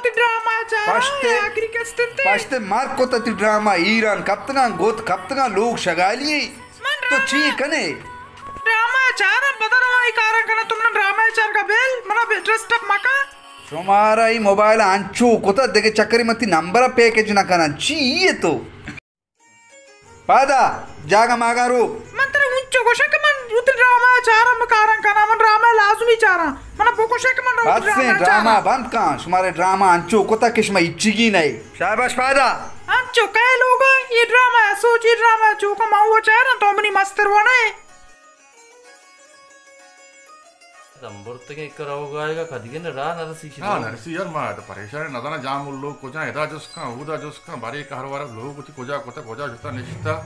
تی ڈرامہ چاراں، پشت، آخری قسط انت۔ پشت مار کت تی ڈرامہ، ایران کپتگاں، گوت کپتگاں، لوگ شگالی۔ من تو ڈرامہ، چی کنے؟ ڈرامہ چاراں، بدر آئی کاراں کناں، تو من ڈرامہ چار کا بیل، منا بے ڈسٹرب مکا۔ شمارا ای موبائل انچو کتا، دگہ چکری من تی نمبر پیکج نہ کناں، چی یہ تو؟ پادا، جاگہ ماگا رو۔ من ترا انچو گوشاں کہ من وتی ڈرامہ چاراں، من کاراں کناں، من ڈرامہ لازمی چاراں۔ من بگوشے کہ من وتی بس ڈرامہ ایں، ڈرامہ چاراں۔ بند کن، شمارے ڈرامہ انچو کتا کہ شما ہچیگی نئے۔ شاباش پادا۔ انچو کئے لوگا، یہ ڈرامہ سوچ، یہ ڈرامہ چوکا ما وہ چاراں، تو منی مستر وہ نئے۔ دمبرتگیں، ایک روگ آئے گا، کدی نے راہ نہ رسی شی ہاں، لوگ۔ نہ رسی یار، ما تو پریشان نہ زانا، جام لوگ کجا، ادا جس کا، اودا جس کا، بارے کہر وار لوگ کتی کجا کتا، کجا شتا نشتا۔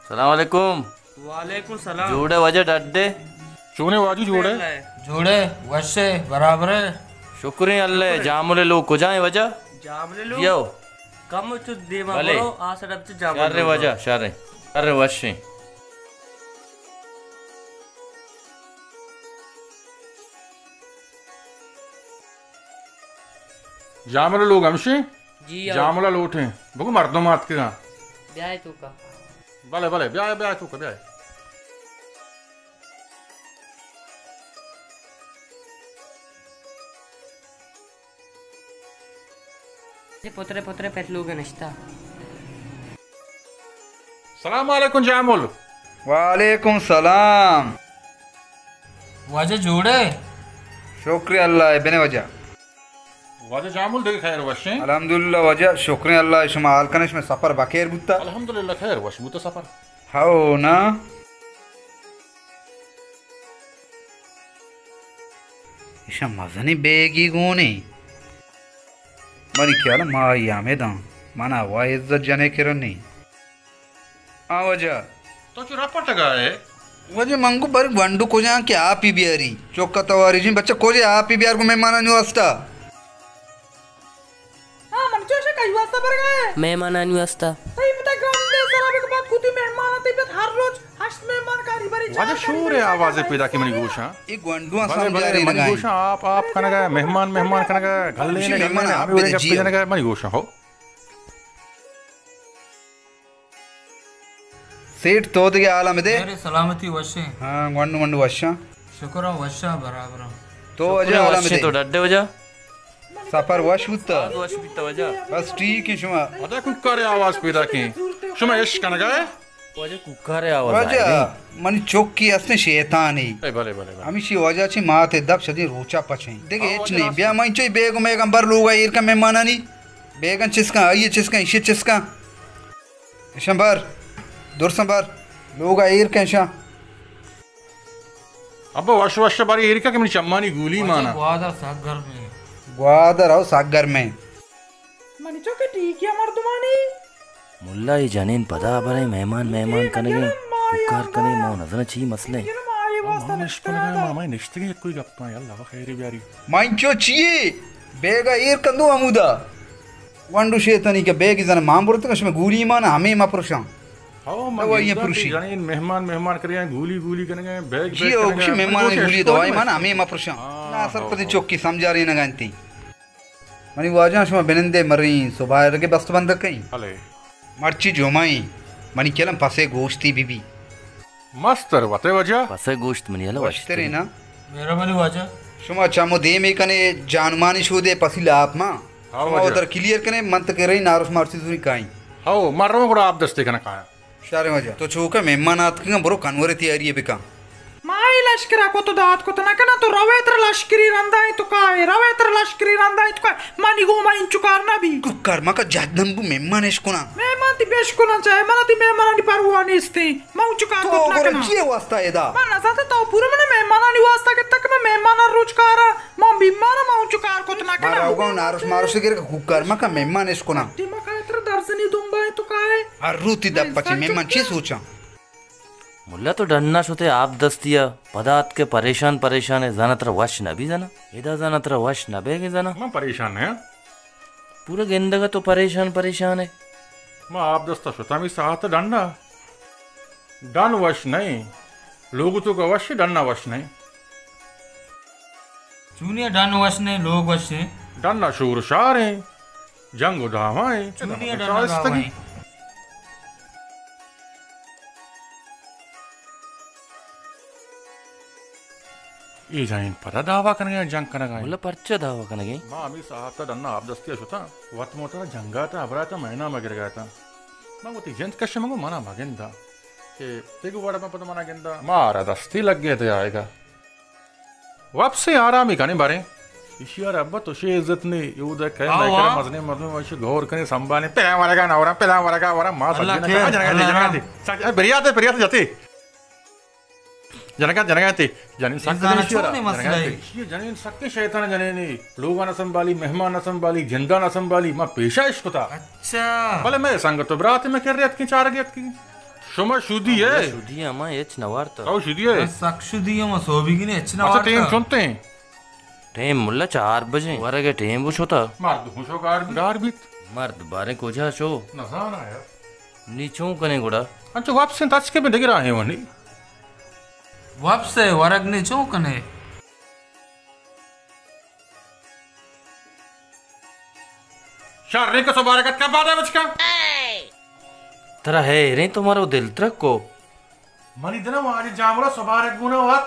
سلام علیکم۔ وعلیکم سلام۔ جوڑے واجہ ڈڈے؟ چونے واجو جوڑے؟ جوڑے، وشے، برابرے۔ شکریں اللہ، جاملے لوگ کجا ہیں واجہ؟ جاملے لوگ؟ یو۔ کم چو دیما بلے۔ برو، آ سڑک چو جاملے شر لوگ۔ واجہ، شر، شر وشیں۔ جاملے لوگ ہمشیں؟ جی، آؤ۔ جاملہ لوٹیں۔ بگو مردم آتکگاں۔ بیائے توکا۔ بلے، بلے، بیائے، بیائے توکا، بیائے۔ پترے، پترے پت لوگ نشتا۔ سلام علیکم جامل۔ وعلیکم سلام۔ واجہ جوڑے؟ شکر اللہ، بنے واجہ۔ واجہ جامل دگہ خیر وشیں؟ الحمدللہ واجہ، شکریں اللہ، شما حال کنے، شما سفر بخیر بوتا؟ الحمدللہ خیر وش بوتا سفر۔ ہو نا؟ ایشاں مزنیں بیگی گونیں۔ منی خیال ما آئی ہمیداں۔ منا وا عزت جنے کرنی۔ آ واجہ۔ تو چو رپٹگا ئے؟ واجہ من گو بر گونڈو کجا کہ آپی بیاری۔ چوکا تواری جن بچہ کجے آپی بیار گو مہمانانی واسطہ۔ ہاں، من چوشا کئی واسطہ برگا ئے؟ مہمانانی واسطہ۔ تئی پتا گندے سرا بک بات کتی مہمان، تئی پت ہر روز ہشت مہمان کاری بری، واجہ چار کاری شور بری، آواز چار پیدا کاری کی منی بری۔ گوشاں۔ اے گونڈواں بلے، سمجھا بلے، رہے منی لگائیں۔ گوشاں آپ، آپ کنگا، مہمان، مہمان کنگا، گلے ہمشی نہ گلے مہمان نہ، آپ ہمیں بے گپ جیو۔ جنگا، منی گوشاں ہو۔ سیٹھ تو دگہ حالا مدے۔ میرے سلامتی وشیں۔ ہاں، گونڈو منڈو وشاں۔ شکر وشاں برابراں۔ تو شکر اجا حالا وشیں مدے۔ تو ڈڈے وجہ۔ سفر وش بوتا؟ باز وش بیتا واجہ۔ بس ٹھیک ہے شما۔ ادا کوکارے آواز پیدا کیں۔ شما عشق کنگا ئے؟ واجہ کوکارے آواز واجہ، آئے۔ منی چوکی ہستیں شیطانی۔ اے بلے، بلے، بلے۔ ہمیشی واجہ چی مات دپ شدی روچا پچیں۔ دیکھے ہاں، ہچ واجہ نہیں۔ راست بیا ہے۔ من چوئی بیگو میگم بر لوگا ایر کا مہمانانی۔ بیگن چسکاں، آئیے چسکاں، ایشی چسکاں۔ اشاں بر، درساں بر، لوگا ایر کن اشاں۔ ابا وش وش باری ایر کن کہ منی چمانی گولی مانا۔ گوادر سک گرمیں۔ گوادر او سک گرمیں۔ منی چوکے ٹھیک یا مردمانی۔ ملا اے جنین پدا برے مہمان مہمان کنگے، کوکار کنے، ما نزاناں چی مسئلہ اے۔ ما نشتگیں، ما نشتگیں کوئی گپاں، اللہ خیری بیاری۔ ما انچو چیے؟ بیگا ایر کندو ہمودا۔ گونڈو شیطانی کہ بیگ زن مان برتگ، شمے گولی مان ہمے مپرشاں۔ ہو، من تو وہی گنداں پروشی۔ کہ جنین مہمان، مہمان کرگا، گولی، گولی کنگا، بیگ، جی، بیگ او کنگا، گوشی من مہمان گوشی گولی اشکولی دوائی مان مس۔ ہمے مپرشاں۔ ہاں، ناصر ہو، پتی ہو۔ چوکی سمجھا رہی نگا انتی۔ منی واجہ شما بنندے مریں، صبح رگے بست بند کئیں۔ بلے۔ مرچی جمعہ ایں، منی کلم پسے گوشتی بی بی۔ مستر وتے واجہ۔ پسے گوشت منی اللہ وشترے نا۔ مہربانی واجہ۔ شما چم و دیمے کنے جانمانی شودے پسی لاپ ما۔ ہاں شما واجہ۔ ادھر کلیئر کنے، من تکے رہی ناروش مارسی زوری کائیں۔ ہاو، من رو گڑا آپ دستے کنا کایا۔ شارے واجہ۔ تو چوکا مہمان آتکگاں، برو کنورے تیاری بکن۔ ما اے لشکرا کت و دات کت نہ کناں، تو روے تر لشکری رندا ایں تو کائے، روے تر لشکری رندا ایں تو کائے، منی گوما انچو کار نہ بی۔ کوکار مکا جہدم بو مہمان اش کناں۔ مہمان تی بش کناں چاہے، منا تی مہمانانی پرواہ نیستیں۔ ما انچو کار تو کت نہ گڑا کناں۔ چیے واسطہ ادا؟ من نزانتا تو پورا منا مہمانانی واسطہ گتا کہ من مہمانان روچ کارا، من بیمارا، من انچو کار کت نہ کناں۔ مارا اوگا ناروش ماروش گر کوکار مکا مہمان اش کناں۔ تی مکا اتر درزنی دنبا ایں تو کائے۔ ہر روتی دپ پچی مہمان چی سوچاں؟ ملا تو ڈنا شتے آپ دستیا، پدا اتکے پریشان پریشان ئے، زانا ترا وش نبی زانا؟ ادا زانا ترا وش نبیگے زانا؟ من پریشان نہ آں۔ پورا گندگا تو پریشان پریشان ئے۔ ما آپ دستا شتاں ہمے ساعت ڈنا۔ ڈن وش نئیں۔ لوگ توکا وش، ڈنا وش نئیں۔ چونیا ڈن وش نئیں، لوگ وش ایں۔ ڈن ءَ شور شاریں، جنگ و دعوائیں، چونی ءَ ڈن ءَ دعوائیں۔ اے جنین پدا دعوا کنگ ءَ جنگ کنگ ءَ؟ ملا پرچا دعوا کنگ ءَ؟ ما ہمے ساعت ءَ ڈن ءَ آپ دستی ءَ شتاں، وت موتر ءَ جنگ ءَ اتاں، ہبر ءَ اتاں، مئے نام ءَ گرگ ءَ اتاں۔ من وتی جند کش، من گوں منا مگنداں کہ تئی گوں وڑ ءَ من پدا منا گنداں۔ مارا دستی لگے تئی آیگ ءَ۔ وپسیں آرامی کنیں باریں۔ ایشی ءَ را ابا تو شے عزت نے، یود ءَ کئے آوا۔ مئے کرا مزنیں مردم، ایشی گور کنیں، سنبھالیں، پلاں ورگا نہ وراں، پلاں ورگا وراں، ما اللہ سجی نہ خیر، سجی اللہ جنگا رحم۔ تی۔ سج-، اے بریات ءَ، بریات ءَ جتی۔ جنگا، جنگا تی۔ جنین سک اے زانا ایشی ءَ را۔ چونیں مسئلہ جنگا اے؟ تی۔ ایشی جنین سک شیطان جنین اے۔ لوگا نہ سنبھالی، مہمان نہ سنبھالی، جندا نہ سنبھالی، ما پیشا اش کتا۔ اچھا۔ بلے مئے سنگت و برات مئے کرا اتکیں، چارگ ءَ اتکیں۔ شما شدی ہاں، ئے؟ شدی ہما ہچ نہ وارتا۔ تو شدی ئے؟ من سک شدی ہم، سوبی گنے ہچ نہ اچھا، وارتا۔ ٹیم چنتے؟ ٹیم ملا چار بجے، ورگ ءِ ٹیم بو شتا۔ مرد ہوں شو گار بیت۔ گار بیت۔ مرد باریں کجا شو؟ نزاناں یار۔ نی چون کنے گڑا؟ انچو واپس انت، اچ کے بہ دگہ راہیں ونی۔ واپس ءَ ورگ نی چون کنے؟ شر رنگ سبارگ ات کبادے بچکا۔ ترا ہے ریں تو مارو دل ترک کو۔ منی دل ءَ واجہ جامڑا سبارگ گون ءَ وت۔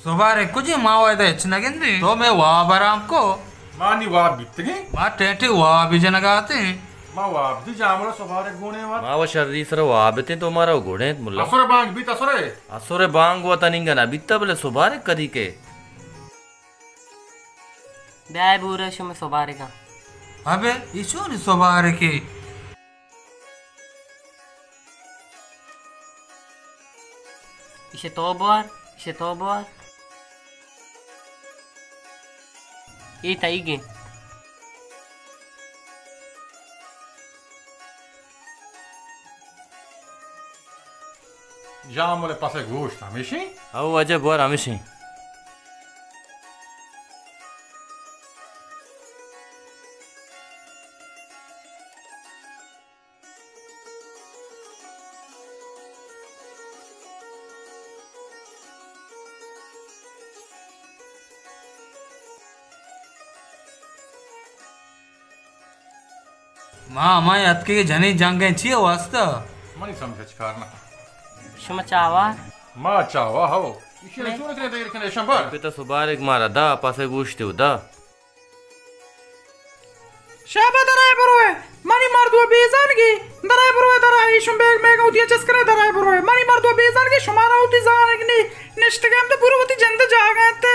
سبارگ کجے؟ ما وعدہ ہچ نہ گندیں۔ تو مئے واب حرام کو۔ ما نی واب بیتگیں۔ ما ٹیٹے واب جنگا اتیں۔ ما واب دی جامڑا سبارگ گون ءَ وت۔ ما و شری سر واب اتیں تو مارا گڑیں ملا۔ اسر بانگ بیت اسر۔ اسر بانگ و تنینگا نہ بیتا بلے سبارگ کدی کے؟ بیائے بورے شمے سبارگاں۔ ابے، ای چونی سبارگے؟ ایشے تو بوار، ایشے تو بوار۔ اے تئیگیں۔ جامل پس گوشت ہمیشی؟ او واجہ بوار ہمیشی۔ ما ہمائی اتکگیں جنین جنگیں چی واسطہ؟ منی سمجھ اچ کار نہ۔ شما چاوا؟ ما چاوا ہو۔ ایشی نے؟ چون ترے دیر کنے شمبر؟ پتا سبارک مارا دا، پاسے گوشتے دا۔ شابا درائے بروئے، منی مردو بیزانگی، درائے بروئے، درائے، ایشون بیگ میگا وتی چست کرے، درائے بروئے، منی مردو بیزانگی، شمارا وتی زانگ نی، نشتگے ہم تو برو وتی جند جاگا انت۔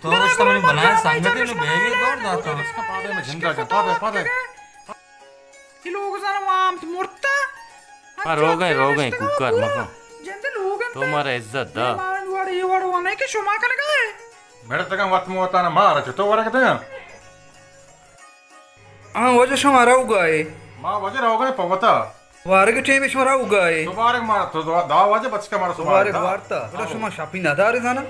تو درائے گوشتا بروئے، منی بلائیں سنگتے نو بیگی دور داتا۔ پادے میں جندا جا، پادے، پادے۔ اے لوگ زانا وام مرتا۔ ہاں، روگئے، روگئے، کوکار مکن۔ جند لوگ انت۔ تو مارا عزت دا۔ مہمان وڑ، اے وڑ ونے کہ شما کنگائے۔ میرے تکا وت موتانا مارا چتو ورگ دیا۔ آ واجہ شما روگا ئے؟ ما واجہ روگا ئے پہ وتا۔ وارگ ٹیم شما روگا ئے؟ سبارگ مارا تو دا، دا واجہ بچکا مارا سبارگ سبارگ دا۔ وارتا۔ گڑا آؤ۔ شما شپی ندارے زانا؟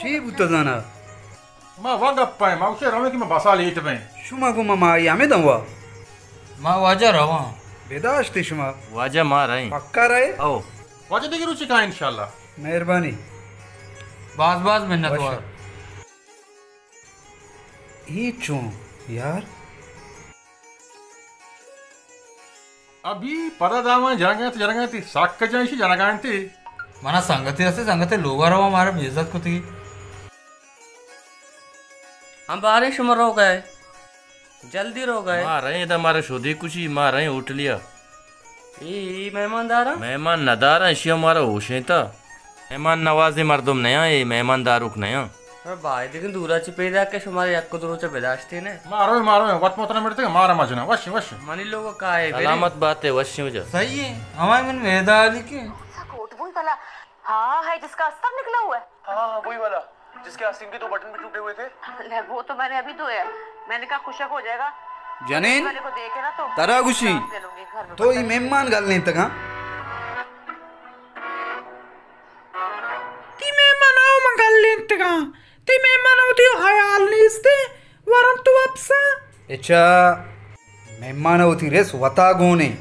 چی بوتا زانا؟ ما وا گپا ئے، ما اسے رویں کہ ما بسا لیٹ بیں۔ شما گو ما مائی ہمیں دوا۔ ما واجہ رواں۔ بداشتے شما۔ واجہ ما رہیں۔ پکا رہے؟ او۔ واجہ دیگہ روچے کائیں انشاءاللہ۔ مہربانی۔ باز باز منت وار۔ وش۔ اے چون یار؟ ابھی پدا داواں جنگا انت، جنگا انت، سک جنشی جنگا انت۔ منا سنگتے ہستے، سنگتے لوگا روا مارا بے عزت کتی۔ ہم باریں شما روگئے۔ جلدی روگئے۔ ما رہیں ادا مارا شودی کشی، ما رہیں ہوٹلیا۔ اے، اے مہمان داراں؟ مہمان نہ داراں، اشیا مارا ہوشیں تا۔ مہمان نوازیں مردم نیاں، اے مہمان داروک نیاں۔ ہاں، بھائی، لیکن دورا چی پیدا کہ شمارا یک دو روچ بداشتیں نے۔ ما رویں، ما رویں، وت موتر مرتے، مارا مجنا، وش، وش۔ منی لوگ کائے، سلامت بات ہے، وش ہو جا۔ صحیح ہے، ہمارے من میدا علی کے۔ کون سا کوٹ بوئی والا؟ ہاں، ہے جس کا استر نکلا ہوا ہے۔ ہاں، ہاں، وہی والا۔ جس کے آستین کے دو بٹن بھی ٹوٹے ہوئے تھے۔ لے، وہ تو میں نے ابھی دھویا۔ میں نے کہا خشک ہو جائے گا۔ جنین، والے کو دے کے نا تو ترا گوشی، صاف کر لوں گی گھر میں تو برتن۔ ای مہمان گل نینتگاں۔ تی مہمان او من گل نینتگاں۔ تی مہمان او تی حیال نیستے۔ ورن تو اپسا۔ اچھا۔ مہمان ء وتی رس وتا گون ایں۔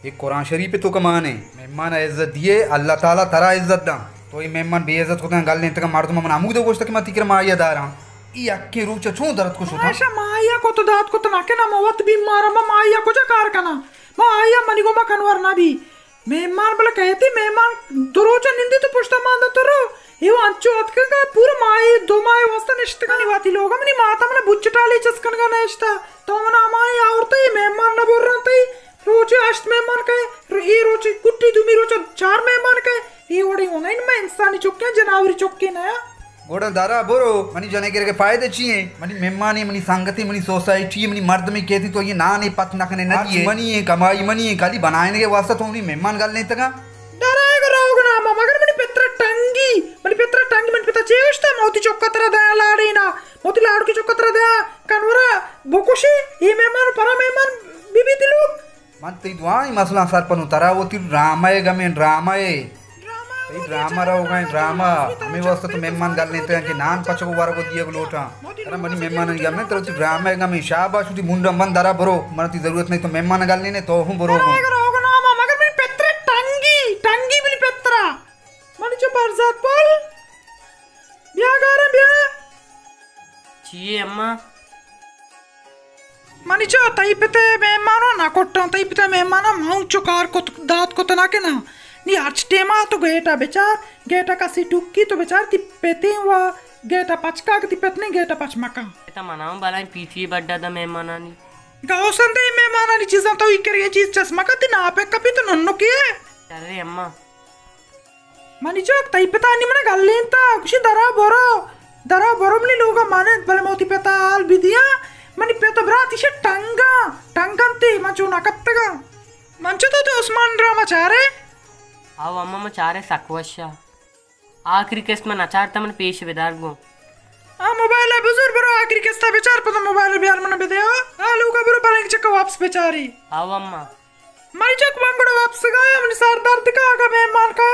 اے قرآن شریف ء توکا مان ایں۔ مہمان ء عزت دیئے، اللہ تعالی ترا عزت داں۔ تو اے مہمان بے عزت کتگ، گل نینتگ، مردم من ہمود گوشت کہ من تئی کرا ماہی داراں۔ اے یکیں روچ چون درت کو شتاں؟ ماشا ماہی کو تو دات کو تو نہ کنا، ما وت بیمار ما ماہی کجا کار کنا؟ ما آیا منی گوما کنور نہ بی۔ مہمان بلے کہتی مہمان دو روچ نندی تو پشتا ماندا تو رو۔ ایو انچو اتکگا پورا ماہی دو ماہ واسطہ نشتگانی واتی لوگا منی ماتا منا بچ ٹالی چسکنگا نشتا۔ تو منا ہمائی آورتا اے مہمان نہ برنتی۔ روچے ہشت مہمان کئے، رو-، اے روچے کٹی دومی روچا چار مہمان کئے۔ اے وڑے ہونائن ما انسانی چکے جناوری چکے نیا۔ گڑا درا برو، منی جنکے کہ فائدہ چی ایں؟ منی مہمانی، منی سنگتی، منی سوسائٹی، منی مردمی کہتی تو اے نانے پت نہ کنے نہ دیے۔ منی ایں، کمائی منی ایں، کالی بنائینگے واسطہ تو منی مہمان گل نینتگا۔ درا اے گو روگ ناما، مگر منی پترا ٹنگی، منی پترا ٹنگی، منی پتا چے گوشتا، موتی چکا ترا دیا لاڑینا، موتی لاڑکی چکا ترا دیا کنورا بکشی، اے مہمان پرا مہمان بی بی تلوک۔ من تئی دوائیں مسئلہ سرپد اوں، ترا وتی ڈرامہ ء گمیں، ڈرامہ ء۔ تئی ڈرامہ روگا ایں، ڈرامہ۔ ہمے واسطہ تو مہمان گل نینتگاں کہ نان پچگ ء ورگ ء دیگ لوٹاں۔ ترا منی مہمانانی گم نہ، ترا وتی ڈرامہ ء گمیں۔ شاباش، وتی منڈا من درا برو، من تئی ضرورت نہیں، تو مہمان گل نینے، تو ہوں برو گوں۔ روگ ناما، مگر منی پترا ٹنگی، ٹنگی منی پترا۔ منی چو برزات پل۔ بیا گارا بیا۔ چیے اماں؟ منی چو تئی پتے مہماناں نہ کٹاں، تئی پتے مہماناں من چو کار کت، دات کت نہ کناں۔ نی ہرچ ٹیما تو گیٹا بچار، گیٹا کسی ٹکی تو بچار، تئی پتیں وا گیٹا پچ کا کہ تئی پت نے گیٹا پچ مکاں۔ پتا مناں بلائیں پیتی بڈا دا مہمانانی۔ گوسندے مہمانانی چیزاں تو ایکرے چیز چس مکا، تئی ناپے کپی تو ننکے۔ ارے اماں۔ منی چک، تئی پتا نی منا گلینتا، گوشی درا برو، درا برو منی لوگا من انت، بلے موتی پتا حال بدیا، منی پت برات ایشی ٹنگا، ٹنگنتی، من چو نہ کپتگا۔ من چو تو تو عثمان ڈرامہ چارے؟ آو اماں، من چارے سک وشا۔ آخری قسط من نچارتا، من پیش بدار گوں۔ آ موبائل بزور برو آخری قسطا بچار، پدا موبائل بیار من بدے۔ آ لوگا برو پلنگ چکا واپس بچاری۔ آو اماں۔ منی چک من گڑا واپس گایا، منی سر درد کا، اگا مہمان کا